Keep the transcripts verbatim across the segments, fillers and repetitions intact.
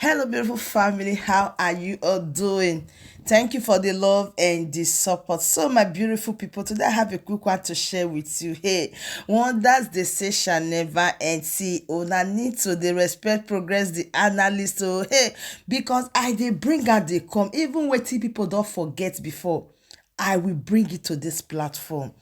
Hello, beautiful family. How are you all doing? Thank you for the love and the support. So, my beautiful people, today I have a quick one to share with you. Hey, wonders they say shall never end. See, una need to the respect progress the analyst. Oh, hey, because I they bring out they come, even waiting people don't forget before. I will bring it to this platform.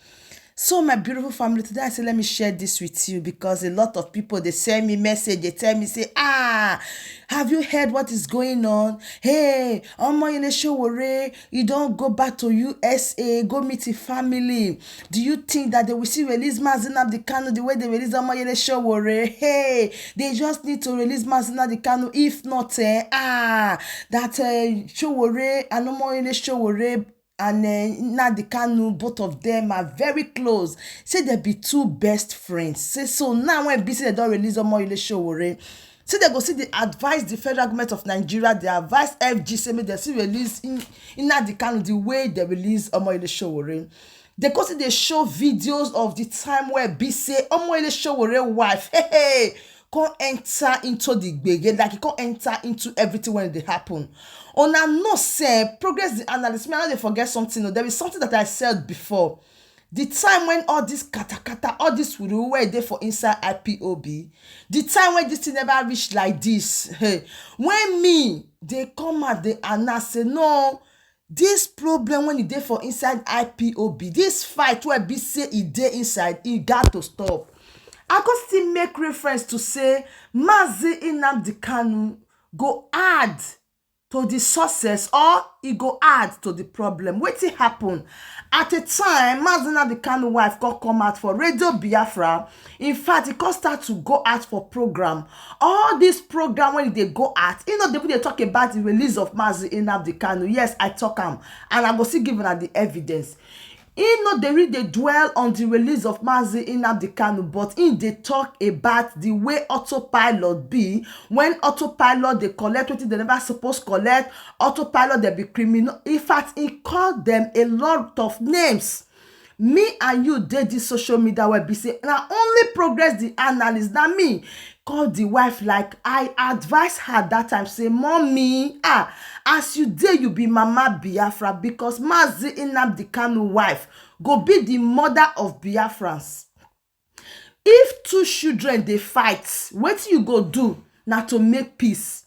So, my beautiful family, today I say let me share this with you because a lot of people they send me message, they tell me, say, ah, have you heard what is going on? Hey, Omoyele Sowore, you don't go back to U S A, go meet your family. Do you think that they will still release Mazi Nnamdi Kanu the way they release Omoyele Sowore? Hey, they just need to release Mazi Nnamdi Kanu. If not, eh, ah, that uh, Sowore and Omoyele Sowore and uh, Nnamdi Kanu, both of them are very close. Say they be two best friends. Say so now when B C they don't release Omoyele Sowore, say they go see the advice the federal government of Nigeria, the advice F G say make they see release in Nnamdi Kanu the way they release Omoyele Sowore. They go see they show videos of the time where B C Omoyele Sowore wife, hey, hey, come enter into the gbege, like e come enter into everything when they happen. Una know say progress the analyst, me I no dey forget something. Oh, there is something that I said before. The time when all this katakata, all this wuru wey dey for inside I P O B, the time when this thing never reach like this, hey, when me they come out they announce say no, this problem when e dey for inside I P O B, this fight where be say e dey inside, e got to stop. I go still make reference to say Mazi Nnamdi Kanu go add to the success or e go add to the problem. Wetin happen? At a time, Mazi Nnamdi Kanu wife come come out for Radio Biafra. In fact, e come start to go out for program. All this program when they go out, you know, they they talk about the release of Mazi Nnamdi Kanu. Yes, I talk am, and I go still give una the evidence. He no dey really dey dwell on the release of Mazi Nnamdi Kanu, but he dey talk about the way autopilot be. When autopilot dey collect wetin they never suppose collect, autopilot dey be criminal. In fact, he call them a lot of names. Me and you dey this social media where be say na only progress the analyst, na me call the wife, like I advise her that time, say, "Mommy, ah, as you dey, you be Mama Biafra, because Mazi Nnamdi Kanu wife go be the mother of Biafrans. If two children dey fight, wetin you go do na to make peace."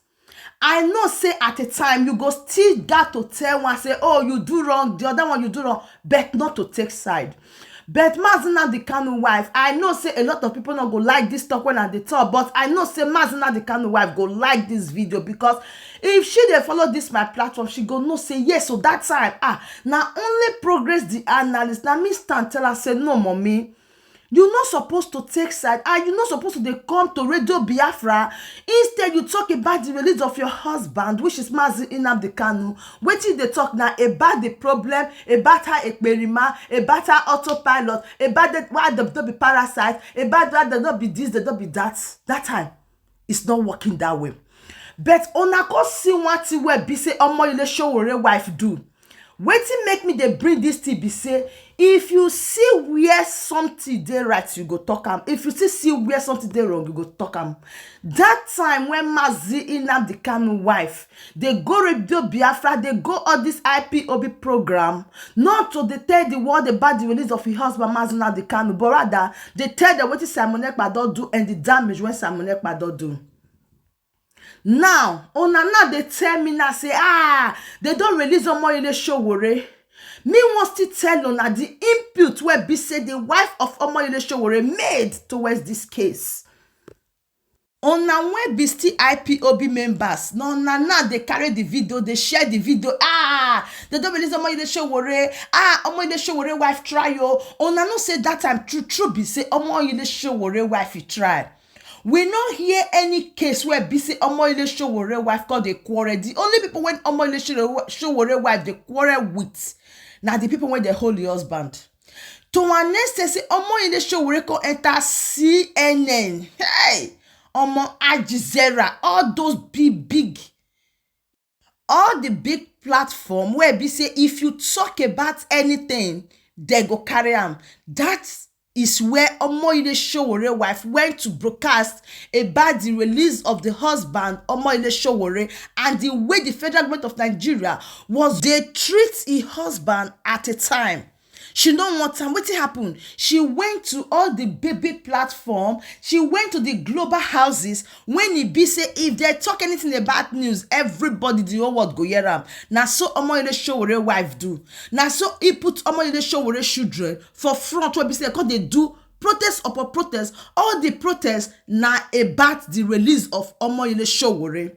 I know say at a time you go still got to tell one say, "Oh, you do wrong," the other one, "You do wrong," but not to take side. But Mazi Nnamdi Kanu wife, I know say a lot of people not go like this talk when I dey talk, but I know say Mazi Nnamdi Kanu wife go like this video, because if she dey follow this my platform, she go know say yes. So that time, ah, na only progress the analyst. Na me stand tell her say, "No, mommy, you not supposed to take side, and you not supposed to dey come to Radio Biafra. Instead, you talk about the release of your husband, which is Mazi Nnamdi Kanu. Wetin they talk now about the problem, about her ekperima, about her autopilot, about the, why they don't be parasite, about why they don't be this, they don't be that." That time, it's not working that way. But una go see one thing where be say Omoyele Sowore wife do. Wetin make me dey bring this thing be say, if you see where something dey right, you go talk am. If you still see where something dey wrong, you go talk am. That time when Mazi Nnamdi Kanu wife dey go Radio Biafra, dey go all this I P O B program, not to dey tell the world about the release of his husband Mazi Nnamdi Kanu, but rather dey tell them wetin Simon Ekpa don do and the damage when Simon Ekpa don do. Now, una now dey tell me now say, ah, they don't release Omoyele Sowore. Me wan still tell una the input where be say the wife of Omoyele Sowore made towards this case. Una wey be still I P O B members, na una now dey carry the video, dey share the video. Ah, they don't release Omoyele Sowore. Ah, Omoyele Sowore wife try o. Una know say that time true true be say Omoyele Sowore wife e try. We no hear any case where be say Omoyele Sowore wife call dey quarrel. The only people when Omoyele Sowore wife dey quarrel with na the people when they hold the husband. To an extent say Omoyele Sowore come enter C N N. Hey, Omo Al Jazeera, all those big big, all the big platform where be say if you talk about anything, they go carry am. That is where Omoyele Sowore wife went to broadcast about the release of the husband, Omoyele Sowore, and the way the federal government of Nigeria was dey treat her husband at a time. She no want am. Wetin happen? She went to all the big big platform. She went to the global houses. When e be say if they talk anything about news, everybody, the whole world go hear am. Na so Omoyele Sowore wife do. Na so he put Omoyele Sowore children for front, wey be say come dey do protest upon protest. All the protest na about the release of Omoyele Sowore.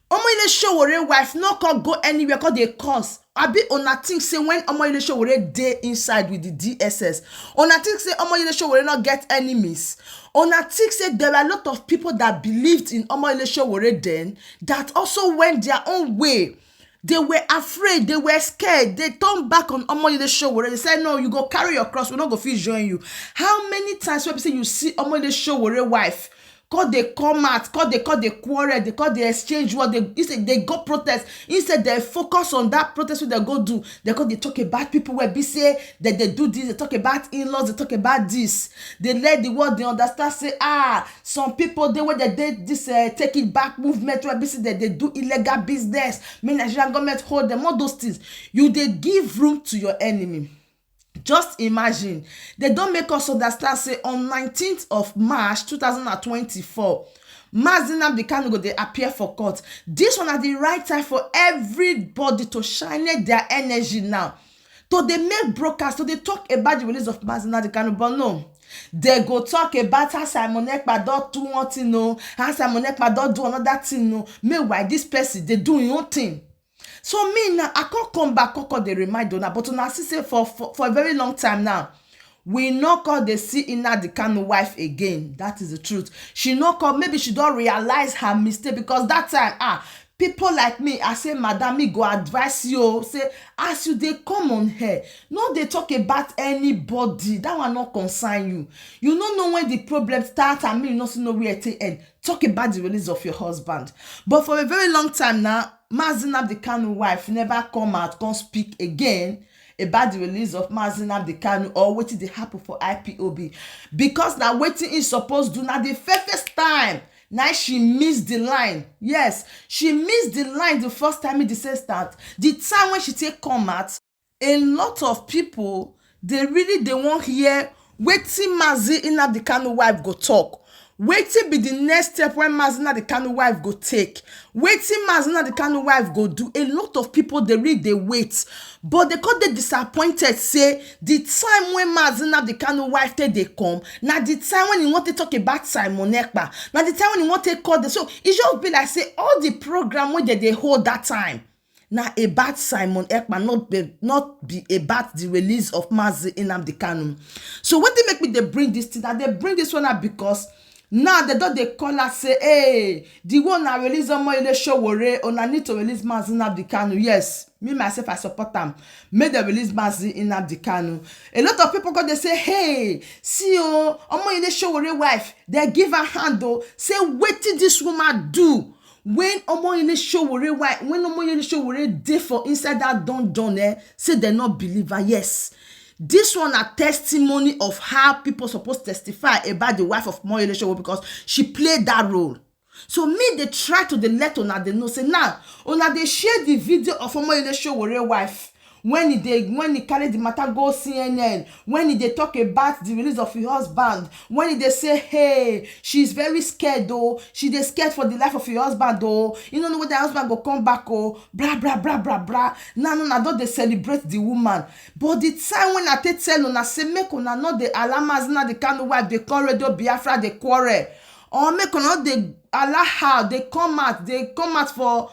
Omoyele Sowore wife no come go anywhere, come dey cause. Abi una think say when Omoyele Sowore dey inside with the D S S, una think say Omoyele Sowore no get enemies? Una think say there were a lot of people that believed in Omoyele Sowore then, that also went their own way. They were afraid, they were scared, they turned back on Omoyele Sowore. They said, "No, you go carry your cross, we no go fit join you." How many times wey be say you see Omoyele Sowore wife come dey come out, come dey, come dey quarrel, they come dey exchange word, they, instead they go protest, instead they focus on that protest wey they go do, they come dey talk about people wey be say that they do this, they talk about in-laws, they talk about this. They let the world dey understand say, ah, some people dey wey they dey this, uh, take it back movement, wey be say that they do illegal business, make Nigerian government hold them, all those things. You dey give room to your enemy. Just imagine, they don make us understand say on nineteenth of March two thousand and twenty-four, Mazi Nnamdi Kanu go dey appear for court. This one na the right time for everybody to shine their energy now, to dey make broadcast, to dey talk about the release of Mazi Nnamdi Kanu. But no, they go talk about how Simon Ekpa don do one thing, no, how Simon Ekpa don do another thing, no. Meanwhile, this person dey do him own thing. So me now, I come come back, come come dey remind una, but una see say for, for, for a very long time now, we no come dey see Nnamdi Kanu wife again. That is the truth. She no come, maybe she don realize her mistake, because that time, ah, people like me, I say, "Madam, me go advise you o, say as you dey come on here, no dey talk about anybody. That one no concern you. You no know when the problem start and me, you no still know where it take end. Talk about the release of your husband." But for a very long time now, Mazi Nnamdi Kanu wife never come out, come speak again about the release of Mazi Nnamdi Kanu or wetin dey happen for I P O B, because na wetin he suppose do. Na the first, first time na she miss the line. Yes, she missed the line the first time he dey say start. The time when she take come out, a lot of people, they really, they wan hear wetin Mazi Nnamdi Kanu wife go talk. Wetin be the next step when Mazi Nnamdi Kanu wife go take? Wetin Mazi Nnamdi Kanu wife go do? A lot of people, they really dey wait, but they come dey disappointed say the time when Mazi Nnamdi Kanu wife take dey come, na the time when he wan take talk about Simon Ekpa, na the time when he wan take call them. So e just be like say all the program wey they dey hold that time na about Simon Ekpa, not be, not be about the release of Mazi Nnamdi Kanu. So wetin make me dey bring this thing? I dey bring this one up because now they don dey call her say, "Hey, the one na release Omoyele Sowore, una need to release Mazi Nnamdi Kanu." Yes, me myself, I support am. Make dem release Mazi Nnamdi Kanu. A lot of people come dey say, "Hey, see o, Omoyele Sowore wife, they give her hand o. Say wetin this woman do when Omoyele Sowore wife, when Omoyele Sowore dey for inside that dungeon, eh, say they no believe her." Yes, this one na testimony of how people suppose testify about the wife of Omoyele Sowore, because she played that role. So me dey try to dey let una dey know say now una dey share the video of Omoyele Sowore wife when he dey, when he carry the matter go C N N, when he dey talk about the release of his husband, when he dey say, "Hey, she is very scared o, she dey scared for the life of her husband o, you no know whether her husband go come back o, blah blah blah blah blah." Now una don dey celebrate the woman, but the time when I take tell una say make una no dey allow Mazi Nnamdi Kanu wife dey call Radio Biafra dey quarrel, or make una no dey allow her dey come out, dey come out for,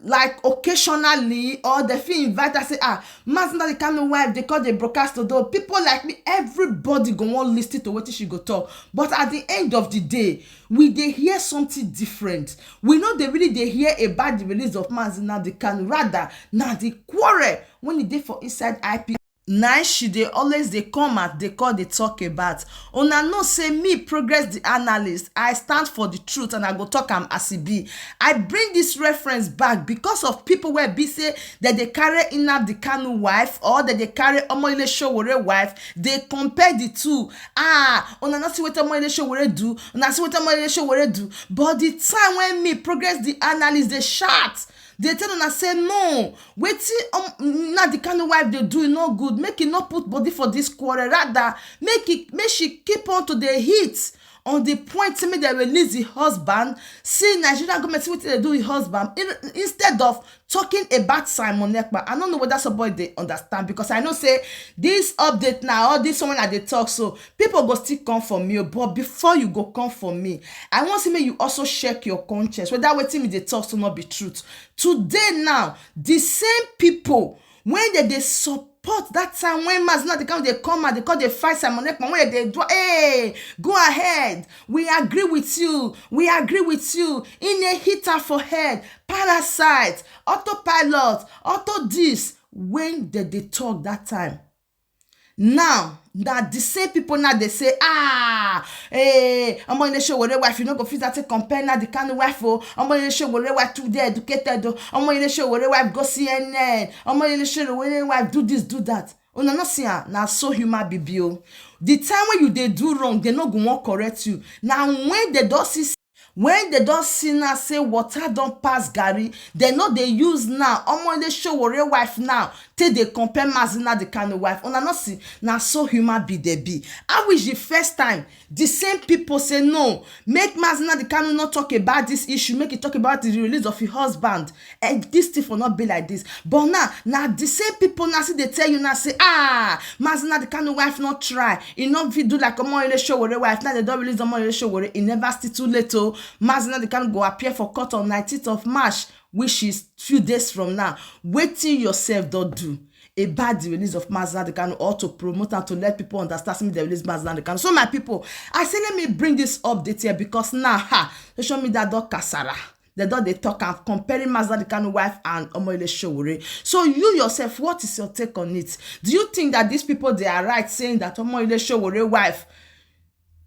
like, occasionally, or they fit invite her say, "Ah, Mazi Nnamdi Kanu wife dey call the broadcast to do." People like me, everybody go wan listen to wetin she go talk. But at the end of the day, we dey hear something different. We no dey really dey hear about the release of Mazi Nnamdi Kanu. Rather, na the quarrel when e dey for inside I P Na she dey always dey come out dey call dey talk about. Una know say me, Progress the Analyst, I stand for the truth and I go talk am as e be. I bring this reference back because of people wey be say dem dey carry Nnamdi Kanu wife or dem dey carry Omoyele Sowore wife dey compare the two. Ah, una no see wetin Omoyele Sowore do, una see wetin Omoyele Sowore do. But the time when me, Progress the Analyst, dey shout, dey tell una say no, wetin um, Nnamdi Kanu wife dey do e no good, make e no put body for this quarrel, rather make e make she keep on to dey hit on the point say make dem release the husband. See, Nigerian government, see wetin dey do the husband. In, instead of talking about Simon Ekpa, I no know whether somebody dey understand, because I know say this update now, all this one I dey talk, so people go still come for me o. But before you go come for me, I wan say make you also check your conscience whether wetin me dey talk so no be truth. Today now, the same people when dem dey support that time when Mazi Nnamdi Kanu dey come out, dey come dey fight Simon Ekpa, when dem dey do, "Hey, go ahead, we agree with you, we agree with you, in a hit am for head, parasite, autopilot, auto this," when dem dey talk that time. Now na the same people now dey say, "Ah, hey, Omoyele Sowore wife, you no go fit take compare Nnamdi Kanu wife o. Omoyele Sowore wife too dey educated o. Omoyele Sowore wife go C N N. Omoyele Sowore wife do this, do that." Una no see am, na so human be be o. The time when you dey do wrong, dem no go wan correct you. Na when dem don see when dem don see now say water don pass garri, dem no dey use now Omoyele Sowore wife now take dey compare Mazi Nnamdi Kanu wife. Una no see, na so human be dey be. I wish the first time the same people say no, make Mazi Nnamdi Kanu no talk about this issue, make e talk about the release of him husband. And this thing for not be like this. But now, na the same people now see dey tell you now say, "Ah, Mazi Nnamdi Kanu wife not try. E no fit do like Omoyele Sowore wife." Now dem don release Omoyele Sowore. E never still too late o. Mazi Nnamdi Kanu go appear for court on nineteenth of March, which is few days from now. Wetin yourself don do about the release of Mazi Nnamdi Kanu, or to promote and to let people understand say dem release Mazi Nnamdi Kanu. So my people, I say let me bring this update here because now, ha, social media don kasara. Dem don dey talk am, comparing Mazi Nnamdi Kanu wife and Omoyele Sowore. So you yourself, what is your take on it? Do you think that these people, they are right saying that Omoyele Sowore wife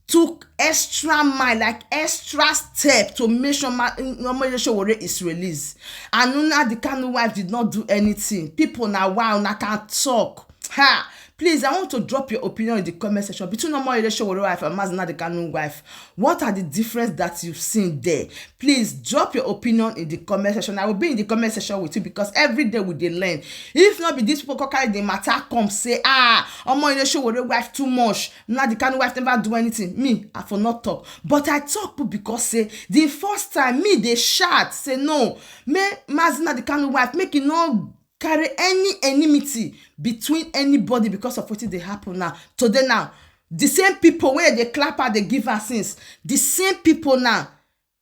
took extra mile, like extra step to make sure Ma- Omoyele Sowore is released? And Nnamdi Kanu wife did not do anything. People, now, wow, una can talk. Ha! Please, I want to drop your opinion in the comment section between Omoyele Sowore wife and Mazi Nnamdi Kanu wife. What are the difference that you've seen there? Please drop your opinion in the comment section. I will be in the comment section with you because every day we dey learn. If not be these people come carry the matter come say, "Ah, Omoyele Sowore wife too much. Nnamdi Kanu wife never do anything." Me, I for not talk. But I talk put because say the first time me dey shout say no, make Mazi Nnamdi Kanu wife make e no carry any enmity between anybody because of wetin dey happen now. Today now, the same people wey dey clap her, dey give her since, the same people now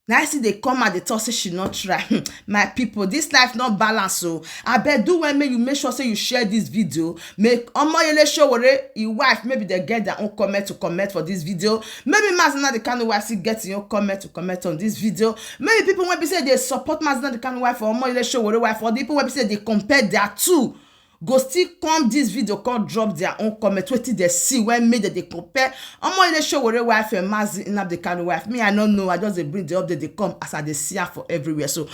na I see dey come out dey talk say she no try. Hmm, my people, this life no balance o. Abeg, do well make you make sure say you share this video. Make Omoyele Sowore, him wife, maybe they get their own comment to comment for this video. Maybe Mazi Nnamdi Kanu wife still get him own comment to comment on this video. Maybe people wey be say dey support Mazi Nnamdi Kanu wife or Omoyele Sowore wife, or the people wey be say dey compare their two, go still come this video come drop their own comment, wetin dem see wey make dem dey compare Omoyele Sowore wife and Mazi Nnamdi Kanu wife. Me, I no know. I just dey bring the update dey come as I dey see am for everywhere. So,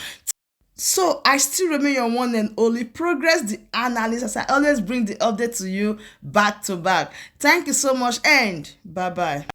so I still remain your one and only Progress the Analyst, as I always bring the update to you back to back. Thank you so much and bye bye.